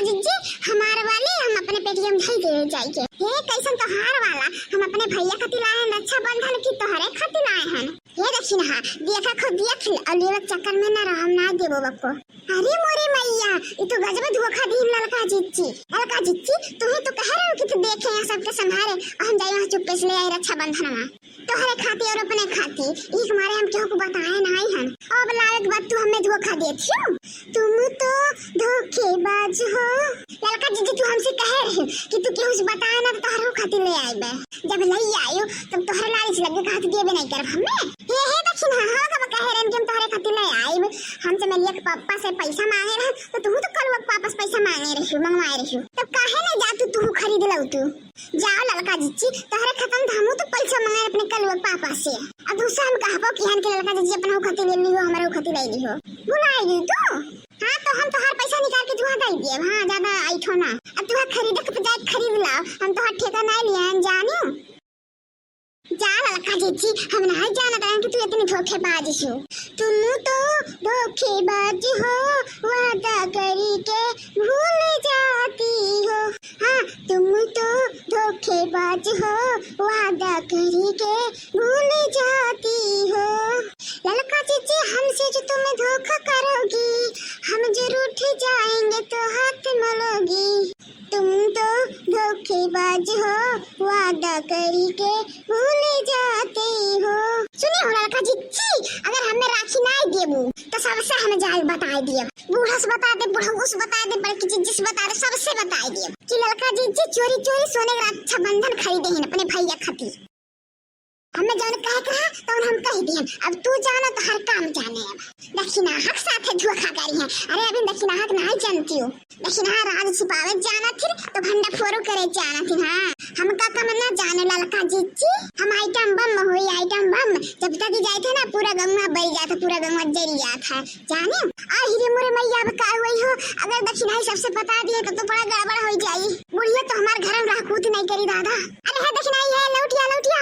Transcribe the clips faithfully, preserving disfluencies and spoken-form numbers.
जिज्जी, हमार वाली हम अपने पेटिया में धई देवे जाई के। हे, कैसन तोहार वाला? हम अपने भैया खातिर लाए हन रक्षाबंधन की तोहरे खातिर लाए हन। हे दखिनहा, देखा खो देख ले, और लेवे के चक्कर में ना रह, हम ना देबो बक्को। अरे मोरे मैया, ई तो गजब धोखा दीन ललका जिज्जी। ललका जिज्जी, तू ही तो कह रहे हो कि तू देखे यहाँ सबके संभारे, और हम जाए वहाँ चुप्पे से ले आई रक्षाबंधन में। तोहरे खाती और अपने खाती, ई हमारे हम केहू को बताए नाई हन। अब लावे के बाद तू हमें धोखा देत हो। तुम तो धोखेबाज हो। ललका जिज्जी, तू हमसे कहे रहे कि तू केहू से बताए ना तो तोहरो खाती ले आइबे। जब ले आयो तब तोहरे लालच लगे, कहा तू देबे नहीं करब हमें। हे, हे दखिनहा, हो कब कहे रहे कि हम तोहरे खाती ले आइब। हम चमेलिया के पापा से पैसा मांगे रहे तो तू तो कल पापा से पैसा मांगे रही, मंगवाए रही। तब काहे नहीं जा तू, तू खरीद लो तू। जाओ ललका जिज्जी, तोहरे खतम धामू तो पैसा मंगाए अपने कलुआ पापा से। अब दूसरा हम कहबो कि हन के ललका जिज्जी अपना खती ले लिहो, हमारे खती ले लिहो। भुलाए गई तू? हाँ, तो हम तोहार पैसा निकाल के तुहा दे दिए। हाँ, ज्यादा ऐठो ना। अब तुहा खरीदे के तो जाए खरीद लाओ, हम तोहार ठेका नहीं लिए हैं, जानियो। जा ललका जिज्जी, हम नहीं जानत रहन कि तू इतनी धोखेबाज हो। तुम तो धोखेबाज हो, वादा करी के भूल जाती हो। हाँ, तुम तो धोखेबाज हो, वादा करी के भूल जाती हो। ललका जिज्जी, हमसे जो तुम धोखा करोगी, हम जो रूठ जाएंगे तो हाथ मलोगी। तुम तो धोखेबाज हो, वादा करी के भूल जाते हो। सुनी हो ललका जिज्जी, अगर हमें राखी नाई देबू तो सबसे हमें जाए बताए दिए। बूढ़ा से बता दे, बुढ़ऊ से बता दे, बड़की जिज्जी से बता दे, सबसे बताए दिए कि ललका जिज्जी चोरी चोरी सोने के रक्षाबंधन खरीदे हैं अपने भैया खातिर। हमें जौन कहे के रहा तौन हम कह दिहन। अब तू जानो तो हर काम जाने। अब दखिनहा के साथे धोखा करी है। अरे अभी दखिनहा के नहीं जानती हो। दखिनहा राज छिपावे जाना थी तो भंडा फोरो करे जाना थी। हाँ, हम का कम ना जाने ललका जिज्जी। हम आइटम बम हुई, आइटम बम। जब तक ही जाए थे ना पूरा गंगा बल जाता, पूरा गंगा जल जाता है। जाने आ हीरे मोरे मैया अब का हुई हो। अगर दखिनहा सबसे बता दिए तो, तो बड़ा गड़बड़ हो जाई। बुढ़िया तो हमार घर में रह कूद नहीं करी दादा। अरे है दखिनहा है, लौटिया लौटिया।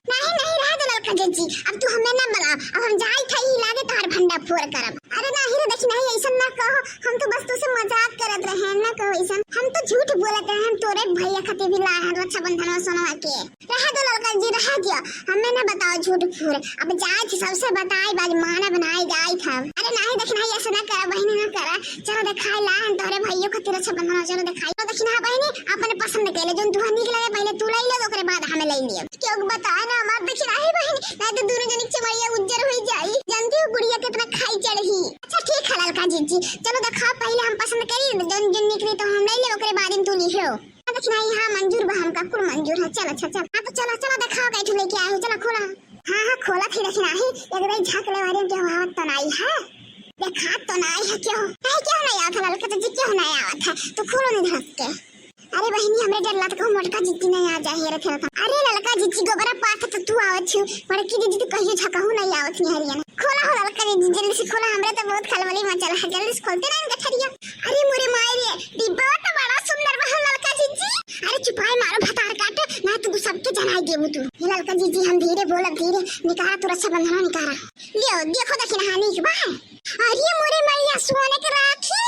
नहीं, नहीं, रह दे ललका जिज्जी, अब तू हमें ना बुलाओ, अब हम जाई था ई लागे तोहार भंडा फोर करब। अरे नहीं रे दखिनहा, ऐसा ना कहो, हम तो बस तुझसे मजाक करत रहे, ना कहो ऐसा। हम तो झूठ बोलत रहे, हम तोरे भैया खातिर भी लाए हैं रक्षाबंधन में सोनवा के। रह दो ललका जी, रह दियो, हमें ना बताओ झूठ फूर। अब जाए थे सबसे बताई, बाज मानब नाई जाई था। अरे नहीं दखिनहा, ऐसा ना करा बहिनी, ना करा। चलो देखाई ला हम तोहरे भैया खातिर रक्षाबंधन, चलो देखाई। तो दखिनहा बहिनी अपने पसंद के ले, जोन तुहा निक लगे पहले तू ले ले, ओकरे बाद हमें ले लियो। केहू के बताए ना हमार दखिनहा बहिनी, नहीं तो दोनों जनी के चमड़िया उज्जर हो जाई। जानती हो बुढ़िया कितना खाई चढ़ी। अच्छा ठीक है ललका जिज्जी, चलो देखाओ पहले हम पसंद करी, जोन जोन निकली तो हम ले ले, ओकरे बाद में तू लिहो। दखिनहा हाँ मंजूर बा, हमका कुल मंजूर है। चल अच्छा चल, हाँ तो चलो चलो देखाओ कैठू लेके आए हो, चलो खोला। हाँ हाँ खोला थी दखिनहा, एक दाई झाँक ले वारी के आवत तो नाई है। देखा तो नाई है, क्यों नहीं, क्यों नहीं आवत है ललका जिज्जी, क्यों नहीं आवत है? तो खोलो नहीं धड़क के। अरे बहिनी, हमरे डर लत कहूँ मोटका जिज्जी नहीं आ जाए, हेरत हेरत। अरे ललका जिज्जी गोबरा पाथ तो तू आवत छु, बड़की जिज्जी तो कहियो झकहू नहीं आवत नहीं हरिया ने। खोला हो ललका जिज्जी, जल्दी से खोला, हमरे तो बहुत खलबली मचल है, जल्दी से खोलते ना इनका ठरिया। अरे मोरे माई रे, डिब्बा तो बड़ा सुंदर बा हो ललका जिज्जी। अरे चुपाई मारो भतार काट, ना तू सबके जनाई देबू तू। हे ललका जिज्जी, हम धीरे बोलब, धीरे निकारा तू रक्षाबंधन निकारा। लियो देखो दखिनहा नीक बा। अरे मोरे मैया, सोने के राखी।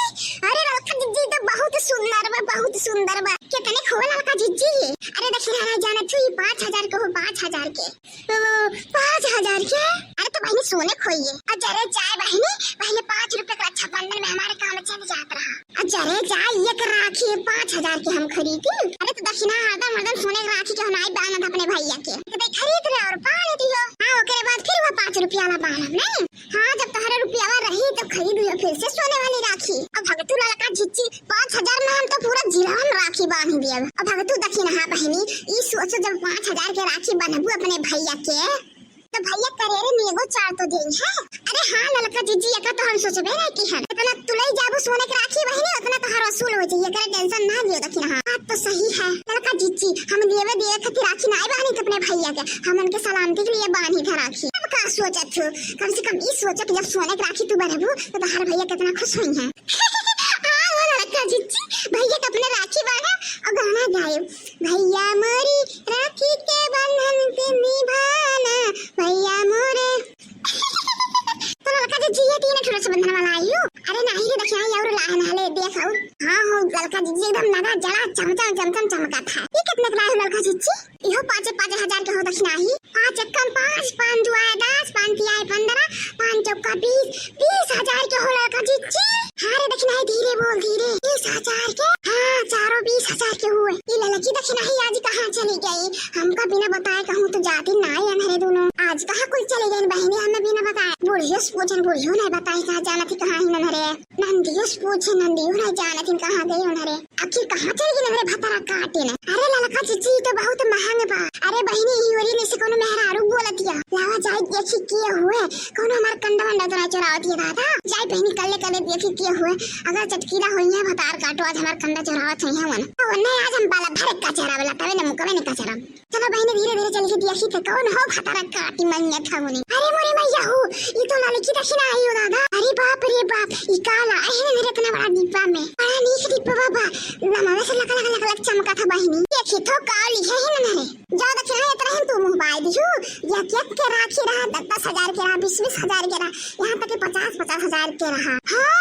अरे ललका जिज्जी तो बहुत सुंदर बा, बहुत सुंदर बा। कितने खोल ललका जिज्जी? अरे दखिनहा जाने तू, ई पाँच हजार के हो, पाँच हजार के। ओ, पाँच हजार के? अरे तो बहिनी सोने खोइए। अजरे जाए बहिनी, पहले पाँच रुपए के रक्षाबंधन में हमारे काम चल जात रहा। अजरे जाए, एक राखी पाँच हजार के हम खरीदी। अरे तो दखिनहा हरदम हरदम सोने के राखी के हम नाई बांधत अपने भैया के। तो भाई खरीद ले और बांध दियो। हाँ, ओकरे बाद फिर वो पाँच रुपया वाला बांधब नहीं। हाँ, जब तोहरे रुपयावा रही तो खरीद लियो फिर से सोने वाली राखी। अब भगतू ललका जिज्जी, पाँच हजार में हम तो पूरा जिला में राखी बांध दियब। अब भगतू दखिनहा बहिनी, ई सोचो जब पाँच हजार के राखी बांधबू अपने भैया के, तो भैया करेरे में एगो चार तो देई है। अरे हाँ ललका जिज्जी, एका तो हम सोचबे नहीं की है। इतना तू ले जाबू सोने के राखी बहिनी, उतना तोहार वसूल हो जाई, एकरे टेंशन ना लियो दखिनहा। बात तो सही है ललका जिज्जी, हम लेवे देवे खातिर राखी ना बांधी अपने भैया के, हम उनके सलामती के लिए बांधी था राखी। अब का सोचत हो, कम से कम ई सोचो कि जब सोने के राखी तू बांधबू तो तोहार भैया कितना खुश होई है। हाँ वो ललका जिज्जी, भैया के अपने राखी बांधब और गाना गाए, भैया मोरी राखी के बंधन के निभाना, भैया मोरे। तो ललका जिज्जी ये तीन ठो रक्षाबंधन वाला आयु। अरे नहीं रे दखिनहा, ये और लाहन हले देख, और हाँ हो ललका जीजी, एकदम नगा जड़ा चमचम चमचम चमका था। ये कितने के लाए हो ललका जीजी? इहो पाँचे पाँचे हजार के हो दखिनाही। पाँच एकम पाँच, पाँच दुआए दस, पाँच तियाए पन्द्रह, पाँच चौका बीस, बीस हजार के हो ललका जीजी। हाँ रे दखिनाही, धीरे बोल धीरे। बीस हजार के? हाँ, चारों बीस हजार के हुए। ये ललकी दखिनाही आज कहाँ चली गई? हमका बिना बताए कहूँ तो जाती नाई अनहरे दोनों। आज कहाँ कुल चली गई बहिनी, हमें बिना बताए? बुढ़ियो से पूछन, बुढ़ियो नहीं बताई कहाँ जाना थी, कहाँ ही अनहरे। नंदियो से पूछे, नंदियो नहीं जानत हिन कहाँ गई उन्हरे। आखिर कहाँ चल गई उन्हरे भतारा काटे न? अरे ललका जीजी, ई तो बहुत महंग बा। अरे बहिनी, ई ओरी नहीं से कोनो मेहरारू बोलत या। लावा जाई देखी के हुए, कोनो हमार कंडा वंडा तो ना चोरावत या दादा। जाई बहिनी, कल्ले कल्ले देखी के हुए। अगर चटकीला होई है भतार काटो, आज हमार कंडा चोरावत होई है वन। तो वन्ने आज हम बाला भरे का चोरावेला, तबे न मुकवे न का चोराम। चलो बहिनी, धीरे धीरे चल के देखी थे कौन हो भतारा काटी मंगत हवनी। अरे मोरे मैया हो, ई तो ललकी दखिनाही हो दादा। अरे बाप रे बाप, ई का लाए है रे इतना बड़ा डिब्बा में? बड़ा नीक डिब्बा बाबा, लमावे से लक लक लक लक चमका था बहिनी। देखी तो का लिखे है ना रे। जाओ दखिनाही इतना ही तू मुँह बाय दिहू। या के के राखी रहा, दस दस हजार के रहा, बीस बीस हजार के रहा, यहाँ तक कि पचास पचास हजार के रहा। हाँ।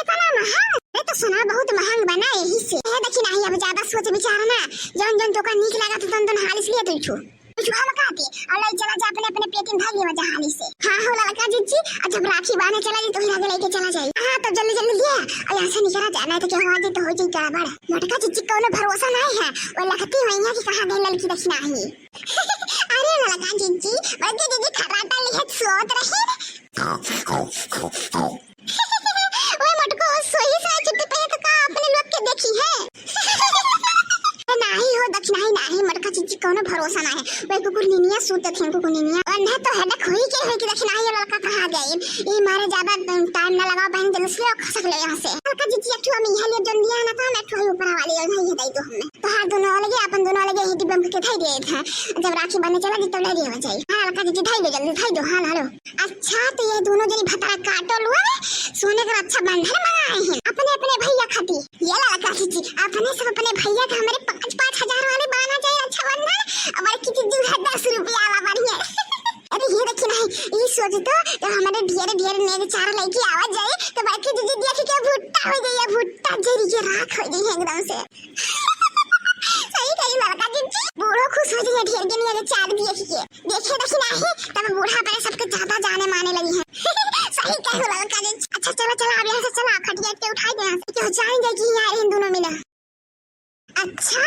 इतना महंग? अरे तो सोना बहुत महंग बना यही से। ए दखिनाही, अब ज्यादा सोच विचार ना, जौन जौन तोका नीक लागत तौन तौन हाली से लिया तू छू। तू छू हम कहती, और ले चला जा अपने अपने पेटी में धर लेवा जा हाली से। हाँ हो ललका जीजी, और जब राखी बांधे चला जी तो फिर आगे लेके चला जाई। हाँ तो जल्दी जल्दी लिया, और यहाँ से निकला जा, नहीं तो क्या हो जाए तो हो जाए गड़बड़। मोटका जीजी कौनो भरोसा नहीं है, वो लगती हुई है कि कहाँ गई ललकी दखिनाही। अरे ललका जीजी, बड़की दीदी खर्राटा लिहत सोत रही। ओए मटको, सोई से छुट्टी पे तो का अपने लोग के देखी है? नाही हो दखिनाही, नाही मटका जीजी, कौनो भरोसा ना है। वही कुकुर निनिया सूत थे, कुकुर निनिया। और नहीं तो हेडक होई के होई कि दखिनाही ये ललका कहाँ गए? ई मारे ज्यादा टाइम ना लगाओ बहन, जल्दी से ले खसक ले यहाँ से। ललका जीजी, एक ठो हम यहाँ ले जल्दी आना था, मैं एक ठो ऊपर वाली और नहीं है, दे दो हमें। तो हाँ, दोनों अलगे, अपन दोनों अलगे ही डिब्बे में के धाई दे था। जब राखी बांधे चला जी, तब ले दिया जाए। हाँ, ललका जीजी, धाई दो जल्दी, धाई दो। हाँ, हेलो। अच्छा, तो ये दोनों जनी भतारा काटो लुआ सोने का रक्षाबंधन मंगाए हैं अपने अपने भैया खातिर। ये ललका जीजी, अपने सब अपने भैया का हमारे पाँच पाँच हजार वाले बाना जाए रक्षाबंधन, और बड़की जीजी है दस रुपया वाला बढ़िया। अरे ये देखी नहीं, ये सोच तो, तो हमारे ढेर ढेर नेग चार लेके आवा जाए, तो बड़की जीजी देख के भुट्टा हो जाए, भुट्टा जरी के राख हो जाए एकदम से। सही कही ललका जीजी, बूढ़ो खुश हो जाए ढेर के नेग चार देख के। देखे देखी नाही, तब बूढ़ा अपने सबके ज्यादा जाने माने लगी है। सही कहे हो ललका जी। अच्छा चलो चलो, अब यहाँ से चला, खटिया के उठाई दे यहाँ से, क्यों जाएंगे कि यहाँ इन दोनों मिला। अच्छा,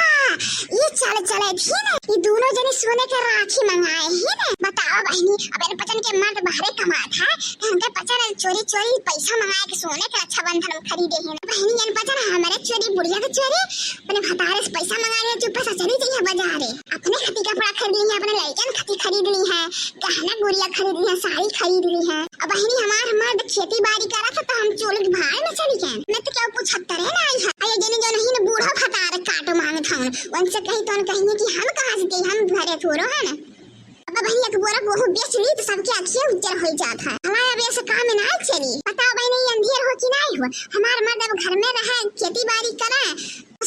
ये चल चले थी ना, ये दोनों जने सोने के राखी मंगाए हैं ना। बताओ बहनी, अब इन पचन के मर्द बाहरे कमात है, तो हमके पचन चोरी चोरी पैसा मंगाए के सोने के रक्षाबंधन में खरीदे हैं। बहनी इन पचन हमारे चोरी, बुढ़िया के चोरी, अपने भतारे से पैसा मंगा रहे, चुप्पे से चली जाइए बाजारे। अपने खातिर कपड़ा खरीद ली है, अपने लड़कन खातिर खरीद ली है, गहना गुड़िया खरीद ली है, साड़ी खरीद ली है। अब बहिनी हमार मर्द खेती बाड़ी करा था तो हम चोरी के भाड़ में चली गए। मैं तो क्या पूछत करे ना आई है। अरे जने जो नहीं ने बूढ़ा भतार काटो मांगत हूँ, उनसे कही तो उन कहिए कि हम कहाँ से दे, हम घरे थोड़ो है ना। अब बहिनी एक बोरा गेहूं बेच ली तो सबके आँखिए उज्जर हो जात है। हमारे अब ऐसे काम में ना चली। बताओ बहिनी, ये अंधेर हो कि नहीं हो? हमार मर्द अब घर में रहे, खेती बाड़ी करे,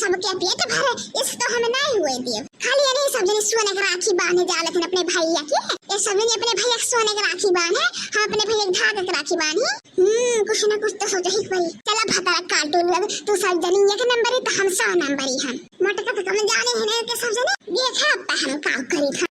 सबके पेट भरे, इस तो हम नहीं हुए दिए। खाली अरे सब जने सोने के राखी बांधे जा लेकिन अपने भैया के, ये सब जने अपने भैया के सोने के राखी बांधे, हम अपने भैया के धागा के राखी बांधे। हम्म, कुछ ना कुछ तो सोचे ही पड़ी। चला भतारा काटो लग, तू सब जने एक नंबर ही तो हम सौ नंबर ही हम। मोटका तो कम जाने हैं ना के सब जने, देखे अब हम का करी था।